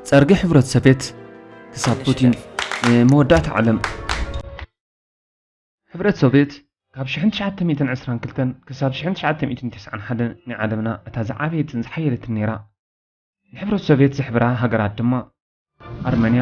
ጸርጊ ሕብረት ሶቭየት ክሳብ ፑቲን ንመወዳእታ ዓለም። ሕብረት ሶቭየት ካብ ሽሕን ትሽዓተ ሚእትን ዕስራን ክልተን ክሳብ ሽሕን ትሽዓተ ሚእትን ተስዓን ሓደን ናይ ዓለምና እታ ዝዓበየትን ዝሓየለትን ነይራ። ንሕብረት ሶቭየት ዘሕብራ ሃገራት ድማ ኣርመንያ፣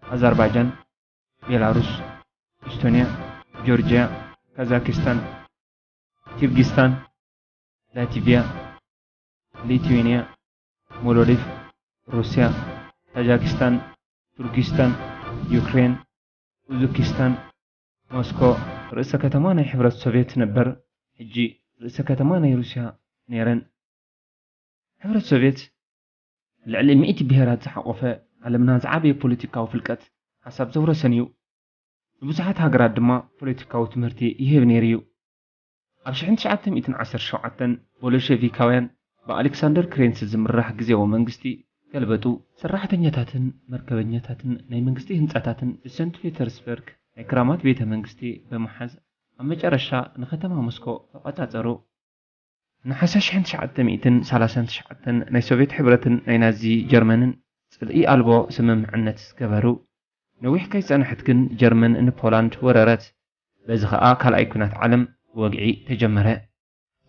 ኣዘርባይጃን፣ ቤላሩስ፣ ኢስቶንያ፣ ጆርጅያ፣ ካዛኪስታን፣ ኪርጊስታን፣ ላቲቪያ፣ ሊቱዌንያ፣ ሞሎዲቭ፣ ሩስያ፣ ታጃኪስታን፣ ቱርጊስታን፣ ዩክሬን፣ ኡዝኪስታን፣ ሞስኮ ርእሰ ከተማ ናይ ሕብረት ሶቭየት ነበር፣ ሕጂ ርእሰ ከተማ ናይ ሩስያ ነይረን። ሕብረት ሶቭየት ልዕሊ ሚእቲ ብሄራት ዝሓቖፈ ዓለምና ዝዓበየ ፖለቲካዊ ፍልቀት ሓሳብ ዘውረሰን እዩ። ንብዙሓት ሃገራት ድማ ፖለቲካዊ ትምህርቲ ይህብ ነይሩ እዩ። ኣብ ሽሕን ትሽዓተ ሚእትን ዓሰርተ ሸውዓተን ቦሎሸቪካውያን ብኣሌክሳንደር ክሬንስ ዝምራሕ ግዜያዊ መንግስቲ ገልበጡ። ሰራሕተኛታትን መርከበኛታትን ናይ መንግስቲ ህንጻታትን ብሰንት ፔተርስበርግ ናይ ክራማት ቤተ መንግስቲ ብምሓዝ ኣብ መጨረሻ ንከተማ ሞስኮ ተቖጻጸሩ። ነሓሰ ሽሕን ትሽዓተ ሚእትን ሰላሳን ትሽዓተን ናይ ሶቭየት ሕብረትን ናይ ናዚ ጀርመንን ጽልኢ ኣልቦ ስምምዕነት ገበሩ። ነዊሕ ከይጸንሐት ግን ጀርመን ንፖላንድ ወረረት። በዚ ኸኣ ካልኣይ ኲናት ዓለም ብወግዒ ተጀመረ።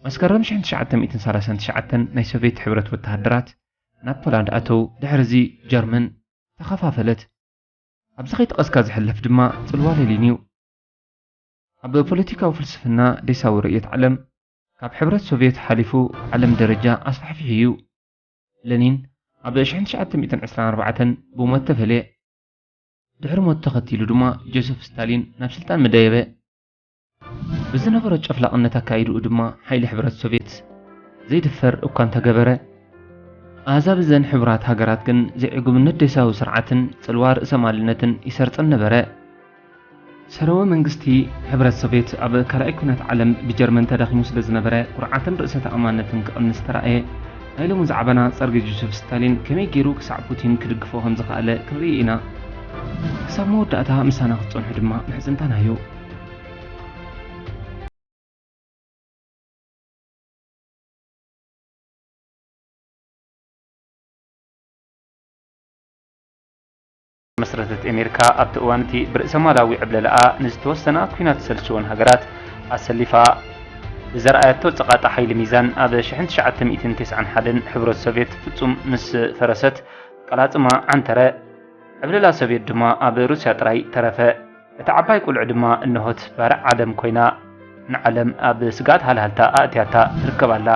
መስከረም ሽሕን ትሽዓተ ሚእትን ሰላሳን ትሽዓተን ናይ ሶቭየት ሕብረት ወተሃደራት ናብ ፖላንድ ኣተው። ድሕርዚ ጀርመን ተኸፋፈለት። ኣብዚ ከይጠቐስካ ዝሕለፍ ድማ ጽልዋ ሌኒን እዩ። ኣብ ፖለቲካዊ ፍልስፍና ዴሳዊ ርእየት ዓለም ካብ ሕብረት ሶቭየት ሓሊፉ ዓለም ደረጃ ኣስፋሕፊሑ እዩ። ሌኒን ኣብ ሽሕን ትሽዓተ ሚእትን ዕስራን ኣርባዕተን ብሞት ተፈልየ። ድሕሪ ሞት ተኸቲሉ ድማ ጆሴፍ ስታሊን ናብ ስልጣን መደየበ። ብዝነበሮ ጨፍላቕነት ኣካይድኡ ድማ ሓይሊ ሕብረት ሶቭየት ዘይድፈር እኳ እንተገበረ፣ ኣህዛብ እዘን ሕቡራት ሃገራት ግን ዘይዕጉብነት ዴሳዊ ስርዓትን ጽልዋ ርእሰማልነትን ይሰርጸን ነበረ። ሰረወ መንግስቲ ሕብረት ሶቭየት ኣብ ካልኣይ ኲናት ዓለም ብጀርመን ተዳኺሙ ስለ ዝነበረ፣ ኩርዓትን ርእሰ ተኣማንነትን ክቕንስ ተራእየ። ናይ ሎሚ ዛዕባና ጸርጊ ጆሴፍ ስታሊን ከመይ ገይሩ ክሳዕ ፑቲን ክድግፎ ከም ዝኸኣለ ክንርኢ ኢና። ክሳብ መወዳእታ ምሳና ክትጸንሑ ድማ ምሕጽንታና እዩ። መስረተት ኣሜሪካ ኣብቲ እዋን እቲ ብርእሰማላዊ ዕብለላኣ ንዝተወሰና ኲናት ዝሰልችወን ሃገራት ኣሰሊፋ ብዘርኣየቶ ጸቓጢ ሓይሊ ሚዛን ኣብ ሽሕን ትሽዓተ ሚእትን ተስዓን ሓደን ሕብረት ሶቭየት ፍጹም ምስ ፈረሰት ቀላጽማ ዓንተረ። ዕብለላ ሶቭየት ድማ ኣብ ሩስያ ጥራይ ተረፈ። እታ ዓባይ ቁልዒ ድማ እንሆት ባርዕ ዓለም ኮይና ንዓለም ኣብ ስግኣት ሃልሃልታ ኣእትያታ ትርከብ ኣላ።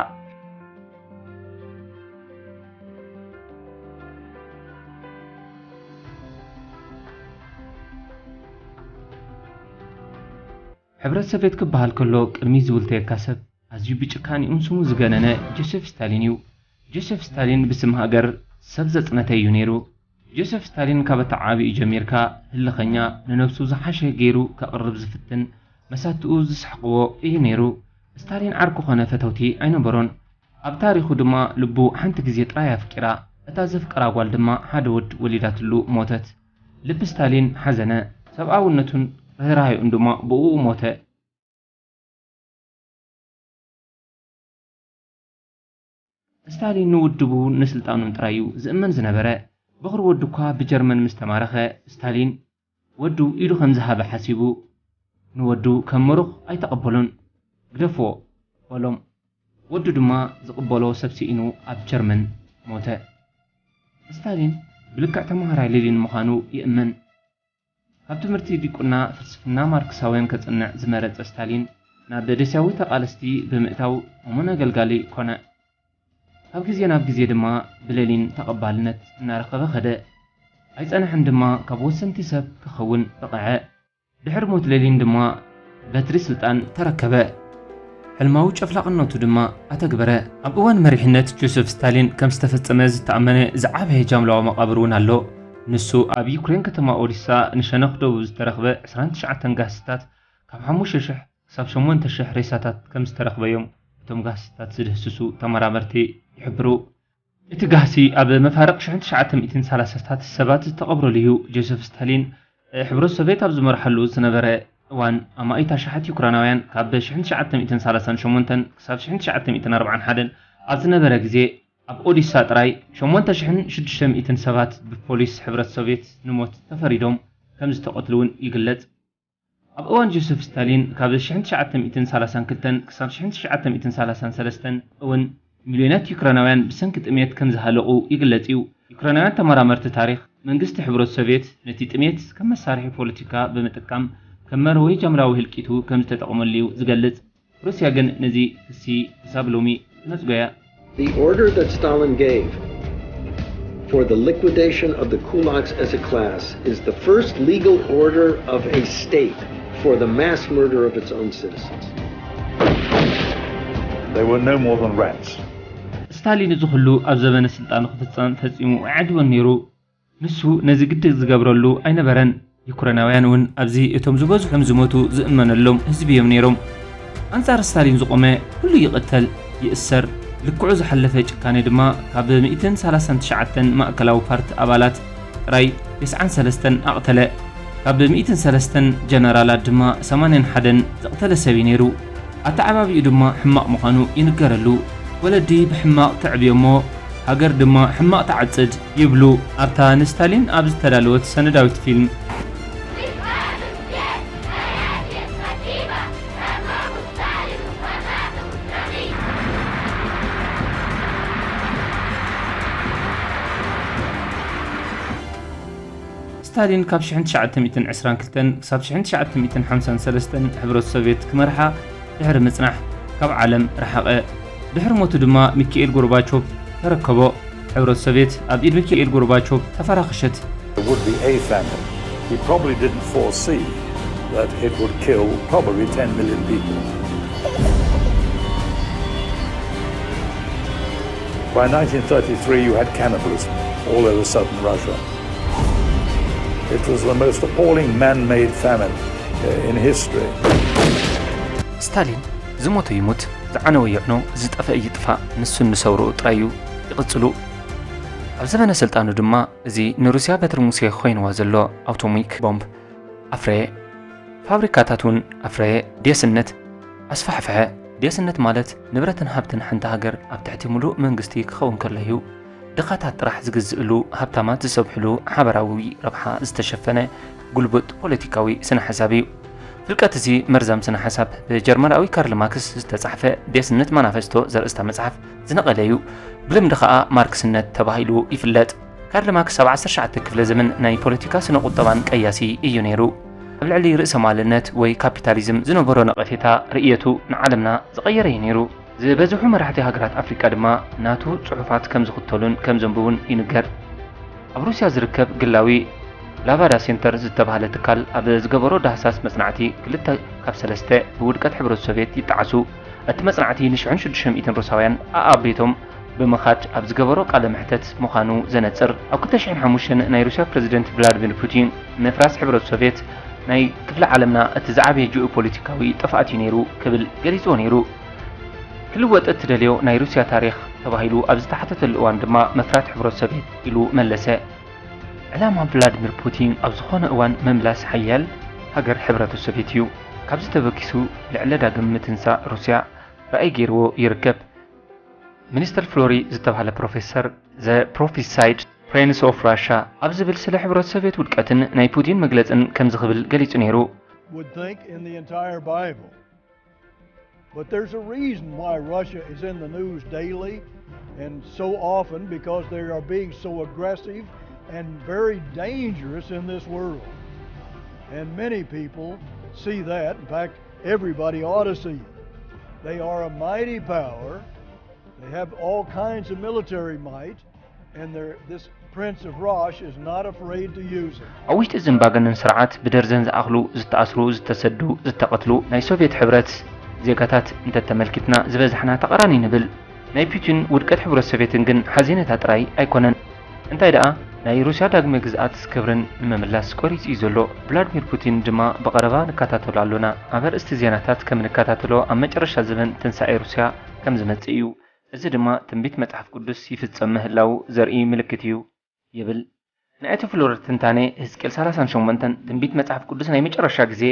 ሕብረት ሶቭየት ክበሃል ከሎ ቅድሚ ዝውልተየካ ሰብ ኣዝዩ ብጭካኔኡን ስሙ ዝገነነ ጆሴፍ ስታሊን እዩ። ጆሴፍ ስታሊን ብስም ሃገር ሰብ ዘጽነተ እዩ ነይሩ። ጆሴፍ ስታሊን ካብ ኣተዓባብያኡ ጀሚርካ ህልኸኛ፣ ንነብሱ ዝሓሸ ገይሩ ከቕርብ ዝፍትን፣ መሳትኡ ዝስሕቕዎ እዩ ነይሩ። ስታሊን ዓርኩ ኾነ ፈተውቲ ኣይነበሮን። ኣብ ታሪኹ ድማ ልቡ ሓንቲ ግዜ ጥራይ ኣፍቂራ፣ እታ ዘፍቀራ ጓል ድማ ሓደ ወድ ወሊዳትሉ ሞተት። ልቢ ስታሊን ሓዘነ፣ ሰብኣውነቱን ርህራሄኡን ድማ ብእኡ ሞተ። ስታሊን ንውድቡን ንስልጣኑን ጥራይ እዩ ዝእመን ዝነበረ። በኹሪ ወዱ እኳ ብጀርመን ምስ ተማረኸ፣ ስታሊን ወዱ ኢዱ ከም ዝሃበ ሓሲቡ፣ ንወዱ ከም ምሩኽ ኣይተቐበሎን። "ግደፍዎ" በሎም። ወዱ ድማ ዝቕበሎ ሰብ ስኢኑ ኣብ ጀርመን ሞተ። ስታሊን ብልክዕ ተምሃራይ ሌኒን ምዃኑ ይእመን። ካብ ትምህርቲ ዲቁና ፍልስፍና ማርክሳውያን ከጽንዕ ዝመረጸ ስታሊን፣ ናብ ደደስያዊ ተቓለስቲ ብምእታው እሙን ኣገልጋሊ ኮነ። ካብ ግዜ ናብ ግዜ ድማ ብሌኒን ተቐባልነት እናረኸበ ኸደ። ኣይጸንሐን ድማ ካብ ወሰንቲ ሰብ ክኸውን በቕዐ። ድሕሪ ሞት ሌኒን ድማ በትሪ ስልጣን ተረከበ። ሕልማዊ ጨፍላቕነቱ ድማ ኣተግበረ። ኣብ እዋን መሪሕነት ጆሴፍ ስታሊን ከም ዝተፈጸመ ዝተኣመነ ዝዓበየ ጃምላዊ መቓብር እውን ኣሎ። ንሱ ኣብ ዩክሬን ከተማ ኦዲሳ ንሸነኽ ደቡብ ዝተረኽበ ዕስራን ትሽዓተን ጋህስታት ካብ ሓሙሽተ ሽሕ ክሳብ ሸሞንተ ሽሕ ሬሳታት ከም ዝተረኽበ እዮም እቶም ጋህስታት ዝድህስሱ ተመራመርቲ ይሕብሩ። እቲ ጋህሲ ኣብ መፋርቕ ሽሕን ትሽዓተ ሚእትን ሰላሳታት ሰባት ዝተቐብረሉ እዩ። ጆሴፍ ስታሊን ሕብረት ሶቪየት ኣብ ዝመርሓሉ ዝነበረ እዋን፣ ኣማኢት ኣሽሓት ዩክራናውያን ካብ ሽሕን ትሽዓተ ሚእትን ሰላሳን ሸሞንተን ክሳብ ሽሕን ትሽዓተ ሚእትን ኣርባዓን ሓደን ኣብ ዝነበረ ግዜ፣ ኣብ ኦዲሳ ጥራይ ሸሞንተ ሽሕን ሽዱሽተ ሚእትን ሰባት ብፖሊስ ሕብረት ሶቪየት ንሞት ተፈሪዶም ከም ዝተቐትሉ እውን ይግለጽ። ኣብ እዋን ጆሴፍ ስታሊን ካብ ሽሕን ትሽዓተ ሚእትን ሰላሳን ክልተን ክሳብ ሽሕን ትሽዓተ ሚእትን ሰላሳን ሰለስተን እውን ሚልዮናት ዩክራናውያን ብሰንኪ ጥሜት ከም ዝሃለቑ ይግለጽ እዩ። ዩክራናውያን ተመራመርቲ ታሪኽ፣ መንግስቲ ሕብረት ሶቪየት ነቲ ጥሜት ከም መሳርሒ ፖለቲካ ብምጥቃም ከም መርወይ ጃምላዊ ህልቂቱ ከም ዝተጠቕመሉ እዩ ዝገልጽ። ሩስያ ግን ነዚ ክሲ ክሳብ ሎሚ ትነጽጎ እያ። The order that Stalin gave for the liquidation of the kulaks as a class is the first legal order of a state for the mass murder of its own citizens. They were no more than rats. ስታሊን እዚ ኩሉ ኣብ ዘበነ ስልጣኑ ክፍጸም ፈጺሙ ኣዕድወን ነይሩ። ንሱ ነዚ ግዲ ዝገብረሉ ኣይነበረን። ዩክሬናውያን እውን ኣብዚ እቶም ዝበዝሖም ዝሞቱ ዝእመነሎም ህዝቢ እዮም ነይሮም። ኣንጻር ስታሊን ዝቖመ ኩሉ ይቕተል፣ ይእሰር። ልክዑ ዝሓለፈ ጭካኔ ድማ ካብ ሚእትን ሰላሳን ትሽዓተን ማእከላዊ ፓርቲ ኣባላት ጥራይ ተስዓን ሰለስተን ኣቕተለ። ካብ ሚእትን ሰለስተን ጀነራላት ድማ ሰማንያን ሓደን ዘቕተለ ሰብ እዩ ነይሩ። ኣተዓባቢኡ ድማ ሕማቕ ምዃኑ ይንገረሉ። ወለዲ ብሕማቕ ተዕብዮ እሞ ሃገር ድማ ሕማቕ ትዓጽድ ይብሉ። ኣብታ ንስታሊን ኣብ ዝተዳለወት ሰነዳዊት ፊልም፣ ስታሊን ካብ ሽሕን ትሽዓተ ሚእትን ዕስራን ክልተን ክሳብ ሽሕን ትሽዓተ ሚእትን ሓምሳን ሰለስተን ሕብረት ሶቪየት ክመርሓ ድሕሪ ምጽናሕ ካብ ዓለም ረሓቐ። ድሕሪ ሞቱ ድማ ሚካኤል ጎርባቾቭ ተረከቦ። ሕብረት ሶቪየት ኣብ ኢድ ሚካኤል ጎርባቾቭ ተፈራኸሸት። There would be a famine. He probably didn't foresee that it would kill probably ten million people. By nineteen thirty-three, you had cannibalism all over southern Russia. It was the most appalling man-made famine, uh, in history. ስታሊን ዝሞተ ይሙት፣ ዝዓነወ ይዕኖ፣ ዝጠፍአ ይጥፋእ፣ ንሱን ንሰውርኡ ጥራይ እዩ ይቕጽሉ። ኣብ ዘበነ ስልጣኑ ድማ እዚ ንሩስያ በትሪ ሙሴ ኮይንዋ ዘሎ ኣውቶሚክ ቦምብ ኣፍረየ። ፋብሪካታት እውን ኣፍረየ። ዴስነት ኣስፋሕፍሐ። ዴስነት ማለት ንብረትን ሃብትን ሓንቲ ሃገር ኣብ ትሕቲ ምሉእ መንግስቲ ክኸውን ከሎ እዩ። ድኻታት ጥራሕ ዝግዝእሉ፣ ሃብታማት ዝሰብሕሉ፣ ሓበራዊ ረብሓ ዝተሸፈነ ጉልቡጥ ፖለቲካዊ ስነ ሓሳብ እዩ። ፍልቀት እዚ መርዛም ስነ ሓሳብ ብጀርመናዊ ካርል ማክስ ዝተጻሕፈ ዴስነት ማናፈስቶ ዘርእስታ መጽሓፍ ዝነቐለ እዩ። ብልምዲ ኸኣ ማርክስነት ተባሂሉ ይፍለጥ። ካርል ማክስ ኣብ ዓሰርተ ትሽዓተ ክፍለ ዘመን ናይ ፖለቲካ ስነ ቁጠባን ቀያሲ እዩ ነይሩ። ኣብ ልዕሊ ርእሰማልነት ወይ ካፒታሊዝም ዝነበሮ ነቐፌታ ርእየቱ ንዓለምና ዝቐየረ እዩ ነይሩ። ዝበዝሑ መራሕቲ ሃገራት ኣፍሪቃ ድማ ናቱ ጽሑፋት ከም ዝኽተሉን ከም ዘንብቡን ይንገር። ኣብ ሩስያ ዝርከብ ግላዊ ላቫዳ ሴንተር ዝተባህለ ትካል ኣብ ዝገበሮ ዳህሳስ መጽናዕቲ፣ ክልተ ካብ ሰለስተ ብውድቀት ሕብረት ሶቪየት ይጠዓሱ። እቲ መጽናዕቲ ንሽሕን ሽዱሽተ ሚእትን ሩሳውያን ኣኣቤቶም ብምኻድ ኣብ ዝገበሮ ቃለ መሕተት ምዃኑ ዘነጽር። ኣብ ክልተ ሽሕን ሓሙሽተን ናይ ሩስያ ፕረዚደንት ቭላድሚር ፑቲን ምፍራስ ሕብረት ሶቪየት ናይ ክፍለ ዓለምና እቲ ዝዓበየ ጂኦፖለቲካዊ ጥፍኣት እዩ ነይሩ ክብል ገሊጽዎ ነይሩ። ክልወጥ እትደልዮ ናይ ሩስያ ታሪኽ ተባሂሉ ኣብ ዝተሓተተሉ እዋን ድማ ምፍራት ሕብረት ሶቪየት ኢሉ መለሰ። ዕላማ ቭላድሚር ፑቲን ኣብ ዝኾነ እዋን ምምላስ ሓያል ሃገር ሕብረት ሶቪየት እዩ። ካብዚ ተበጊሱ ልዕለ ዳግም ምትንሳእ ሩስያ ራእይ ገይርዎ ይርከብ። ሚኒስተር ፍሎሪ ዝተባህለ ፕሮፌሰር The Prophesied Prince of Russia ኣብ ዝብል ስለ ሕብረት ሶቪየት ውድቀትን ናይ ፑቲን መግለጽን ከምዚ ክብል ገሊጹ ነይሩ። Would think in the entire Bible. But there's a reason why Russia is in the news daily and so often, because they are being so aggressive and very dangerous in this world. And many people see that. In fact, everybody ought to see it. They are a mighty power. They have all kinds of military might. And they're, this Prince of Rosh is not afraid to use it. ኣብ ውሽጢ እዚ እምባገነን ስርዓት ብደርዘን ዝኣኽሉ ዝተኣስሩ፣ ዝተሰዱ፣ ዝተቐትሉ ናይ ሶቪየት ሕብረት ዜጋታት እንተተመልኪትና ዝበዝሕና ተቓራኒ ንብል። ናይ ፑቲን ውድቀት ሕብረት ሶቪየትን ግን ሓዜነታ ጥራይ ኣይኮነን። እንታይ ደኣ ናይ ሩስያ ዳግመ ግዝኣት ክብርን ንምምላስ ቆሪጹ እዩ ዘሎ። ቭላድሚር ፑቲን ድማ ብቐረባ ንከታተሎ ኣሎና። ኣብ ኣርእስቲ ዜናታት ከም ንከታተሎ ኣብ መጨረሻ ዘበን ትንሳኤ ሩስያ ከም ዝመጽእ እዩ። እዚ ድማ ትንቢት መጽሓፍ ቅዱስ ይፍጸም ምህላዉ ዘርኢ ምልክት እዩ ይብል። ንኣቶ ፍሎር ትንታኔ፣ ሕዝቅኤል ሠላሳን ሸሞንተን ትንቢት መጽሓፍ ቅዱስ ናይ መጨረሻ ግዜ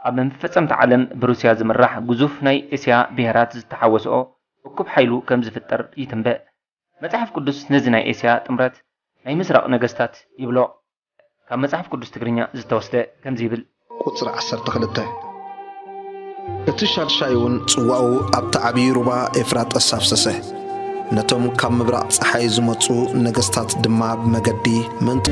ኣብ መፈጸምታ ዓለም ብሩስያ ዝምራሕ ግዙፍ ናይ እስያ ብሔራት ዝተሓወስኦ እኩብ ሓይሉ ከም ዝፍጠር ይትንበእ። መጽሓፍ ቅዱስ ነዚ ናይ እስያ ጥምረት ናይ ምስራቕ ነገስታት ይብሎ። ካብ መጽሓፍ ቅዱስ ትግርኛ ዝተወስደ ከምዚ ይብል። ቁጽሪ ዓሰርተ ክልተ። እቲ ሻድሻይ እውን ጽዋኡ ኣብቲ ዓብዪ ሩባ ኤፍራጠስ ኣፍሰሰ። ነቶም ካብ ምብራቕ ጸሓይ ዝመጹ ነገስታት ድማ ብመገዲ ምእንቲ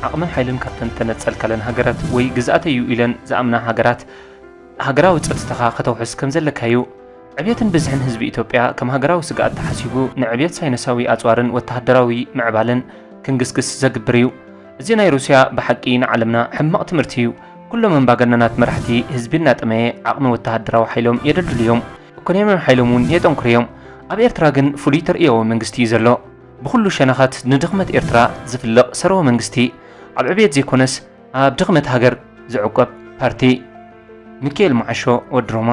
ዓቕምን ሓይልን ካብተን ተነጸልካለን ሃገራት ወይ ግዝኣተይ እዩ ኢለን ዝኣምና ሃገራት፣ ሃገራዊ ጸጥታኻ ከተውሕስ ከም ዘለካ እዩ። ዕብየትን ብዝሕን ህዝቢ ኢትዮጵያ ከም ሃገራዊ ስግኣት ተሓሲቡ፣ ንዕብየት ሳይንሳዊ ኣጽዋርን ወተሃደራዊ ምዕባለን ክንግስግስ ዘግብር እዩ። እዚ ናይ ሩስያ ብሓቂ ንዓለምና ሕማቕ ትምህርቲ እዩ። ኩሎም ኣምባገነናት መራሕቲ ህዝቢ እናጠመየ ዓቕሚ ወተሃደራዊ ሓይሎም የደልድሉ እዮም። ኢኮኖሚያዊ ሓይሎም እውን የጠንክሩ እዮም። ኣብ ኤርትራ ግን ፍሉይ ተርእዮዊ መንግስቲ እዩ ዘሎ። ብኹሉ ሸነኻት ንድኽመት ኤርትራ ዝፍልቕ ሰርወ መንግስቲ፣ ኣብ ዕብየት ዘይኮነስ ኣብ ድኽመት ሃገር ዝዕቆብ ፓርቲ። ሚካኤል መዓሾ፣ ወዲ ሮማ።